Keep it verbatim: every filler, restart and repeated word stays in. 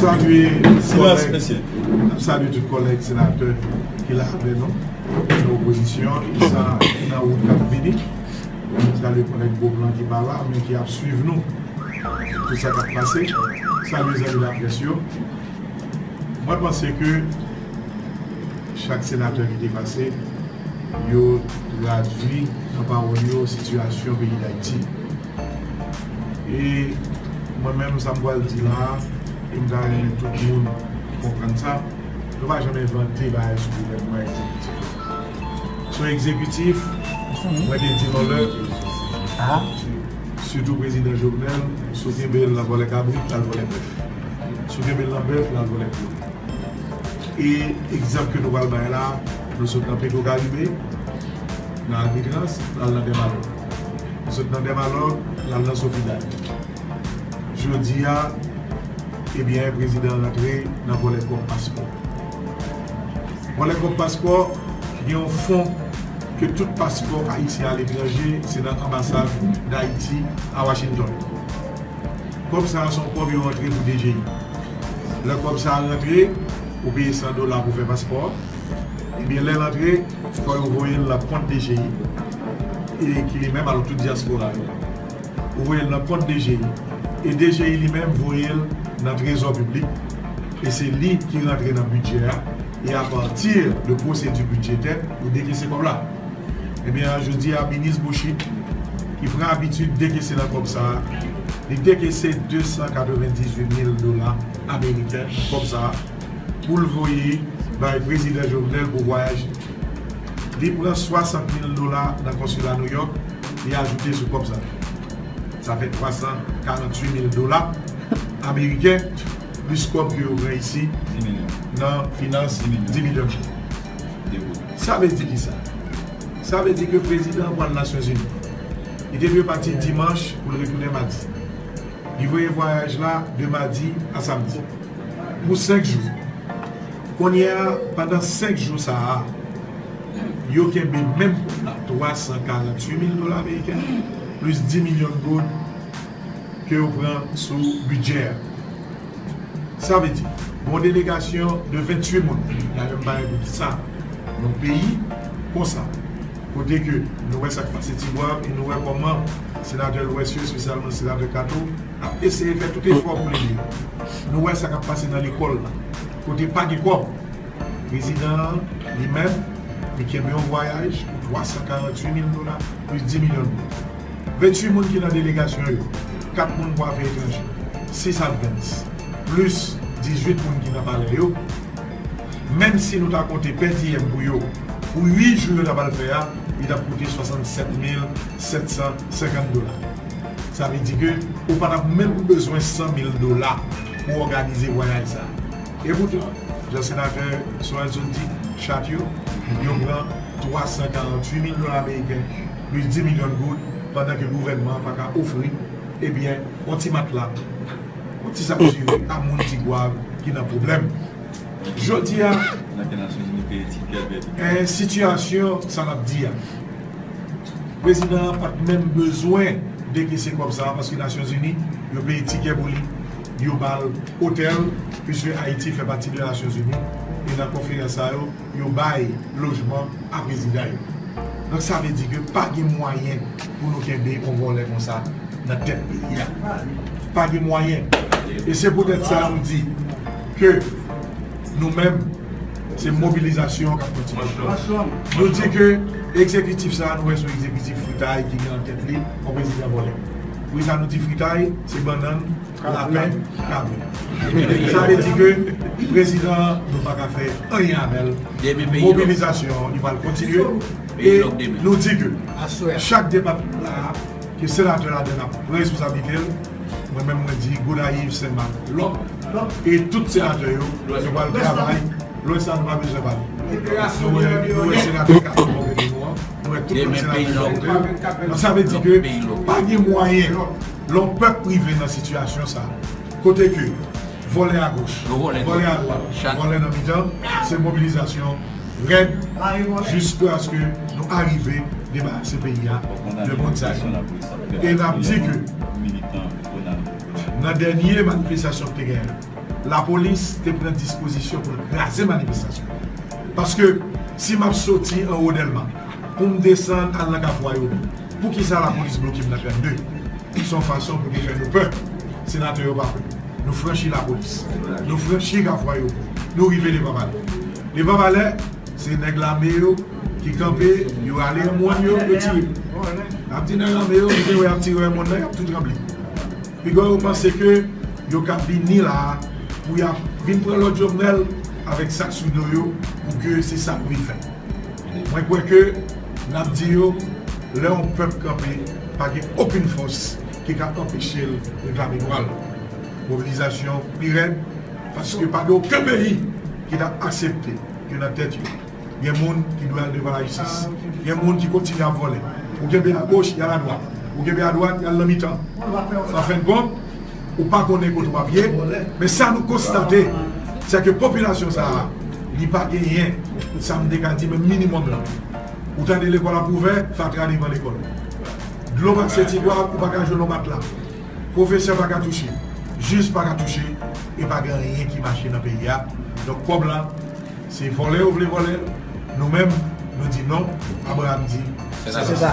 Salye kòlèg, n ap salye tout kòlèg senatè ki la avè nou nan opozisyon, ki sa ki nan wout k ap vini. N ap salye kòlèg Gwo Plan ki pa la, men ki ap swiv nou tout sa k ap pase. Salye zanmi laprès yo. Mwen panse ke chak senatè ki te pase, yo tradui nan pawòl yo sitiyasyon peyi Dayiti. E mwen menm, sa m pral di la a, e m ta renmen tout moun konprann sa, nou pa janm envante bagay sou gouvènman egzekitif la. Sou egzekitif, mwen te di nou lè, sitou prezidan Jovenel, si w kenbe l nan vòlè kabrit, l al vòlè bèf. Si w kenbe l nan bèf, l al vòlè poul. E egzanp ke nou pral bay la, nou sot nan Petro Caribe, nan Agritrans, l al nan Dèmalòg. Nou sot nan Dèmalòg, l al nan Sofidan. Jodi a, ebyen, prezidan an rantre nan vòlè kòb paspò. Vòlè kòb paspò, gen yon fon ke tout paspò ayisyen aletranje, se nan anbasad Dayiti a Washington. Kòb sa a se yon kòb yo rantre pou D G I. Lè kòb sa a rantre, ou peye san dola pou fè paspò. Ebyen, lè l antre, fò yo voye l nan kont D G I, e ki li menm, alò tout dyaspora yo. Ou voye l nan kont D G I, e D G I li menm voye l nan trezò piblik, e se li ki rantre nan bidjè a, e apati de pwosedi bidjetè, ou dekese kòb la. Ebyen, jodi a, minis Bouchit, ki pran abitid dekese nan kòb sa a, li dekese de san katrevendizuit mil dola ameriken kòb sa a, pou l voye bay prezidan Jovenel pou vwayaj li. Li pran swasant mil dola nan konsila Nouyòk, li ajoute sou kòb sa. Sa fè twa san karantuit mil dola ameriken, plis kòb ke yo pran isi nan finans, di milyon. Sa vle di kisa? Sa vle di ke prezidan an pral Nasyonzini. Li te dwe pati dimanch pou l retounen madi. Li voye vwayaj la de madi a samdi. Pou senk jou. Kounye a, pandan senk jou sa a, yo kenbe menm kòb la, twa san karantuit mil dola ameriken, plis di milyon goud ke yo pran sou bidjè a. Sa vle di, gon delegasyon de ventuit moun, la menm bagay pou di sa, yon peyi konsa, kote ke nou wè sa k pase Tigwav, e nou wè kòman senatè Lwès yo, espesyalman senatè Kato, ap eseye fè tout efò pou l ede. Nou wè sa k ap pase nan lekòl la, kote pa gen kòb. Prezidan an, li menm, li kenbe yon vwayaj pou twa san karantuit mil dola, plis di milyon goud. Ventuit moun ki nan delegasyon yo, kat moun pou afè etranje, sis Advance, plis dizuit moun ki nan palè yo, menm si nou ta konte pèdiyèm pou yo, pou uit jou yo ta pral fè a, li t ap koute swasannsèt mil sèt san senkant dola. Sa vle di ke ou pa t ap menm bezwen san mil dola pou òganize vwayaj sa a. Epoutan, jan senatè Sorenson di, chat yo, yo pran twa san karantuit mil dola ameriken, plis di milyon goud, pandan ke gouvènman an pa ka ofri, ebyen, yon ti matla, yon ti sapsiri a moun Tigwav ki nan pwoblèm. Jodi a, nan ke Nasyonzini peye tikè, eh, sitiyasyon sa n ap di a, prezidan an pa t menm bezwen dekese kòb sa a, paske Nasyonzini, yo peye tikè pou li, yo ba l otèl, piske Ayiti fè pati de Nasyonzini, e nan konferans sa yo, yo bay lojman a prezidan yo. Donk, sa vle di ke pa gen mwayen pou nou kenbe yon vòlè konsa nan tèt peyi a. Pa gen mwayen. E se poutèt sa nou di ke nou menm, se mobilizasyon k ap kontinye. Nou di ke egzekitif sa a, nou wè se yon egzekitif fritay ki gen nan tèt li yon prezidan vòlè. Poukisa nou di fritay? Se bannann, lapen, kabrit. Sa vle di ke prezidan an, nou pa ka fè anyen avè l. Mobilizasyon an, li pral kontinye. E nou di ke chak depatman la, ke senatè ladan l ap pran responsablite l, mwen menm mwen di Gonayiv, Senmak, Lòk, e tout senatè yo, yo pral travay. Lwès la, nou pa bezwen pale. Nou wè, nou wè senatè Kato bò kote nou an, nou wè tout lòt senatè bò kote yo. Donk, sa vle di ke pa gen mwayen, lè yon pèp rive nan sitiyasyon sa a, kote ke vòlè agoch, vòlè adwat, vòlè nan mitan, se mobilizasyon rèd, jiskaske nou arive debarase peyi a de moun sa yo. E n ap di ke nan dènye manifestasyon ki te genyen, Lapolis te pran dispozisyon pou l kraze manifestasyon. Paske si m ap soti anwo Dèlma, pou m desann al nan Kafou Ayewopò, poukisa lapolis bloke m nan trannde? Se yon fason pou te fè nou pè. Senatè yo pa pè. Nou franchi lapolis. Nou franchi Kafou Ayewopò. Nou rive Levallois. Levallois, se nèg lame yo ki kanpe, yo rale M one yo, yo tire. N ap di nèg lame yo, nou te wè y ap tire M one nan, y ap tou tranble. Piga yo panse ke yo ka vini la a pou y ap vin pran lòd Jovenel avèk sak sou do yo pou ke se sa yo vin fè. Mwen kwè ke n ap di yo, lè yon pèp kanpe, pa gen okenn fòs ki ka anpeche l reklame dwa l. Mobilizasyon pi rèd, paske pa gen okenn peyi ki t ap aksepte ke nan tèt yo gen moun ki dwe al devan lajistis, gen moun ki kontinye ap vòlè. Ou kenbe agoch, y al adwat. Ou kenbe adwat, y al nan mitan. An fen de kont, ou pa konnen kote w ap ye, men sa nou konstate, se ke popilasyon sa a, li pa genyen, sa m te ka di, men minimòm lan. Ou tande lekòl ap ouvè, fatra devan lekòl. Dlo pase ti bwa, ou pa ka jwenn yon matla. Pwofesè pa ka touche, jij pa ka touche, e pa gen anyen ki mache nan peyi a. Donk kòb la, se vòlè yo vle vòlè l, nou menm, nou di non, Abraham di, se sa.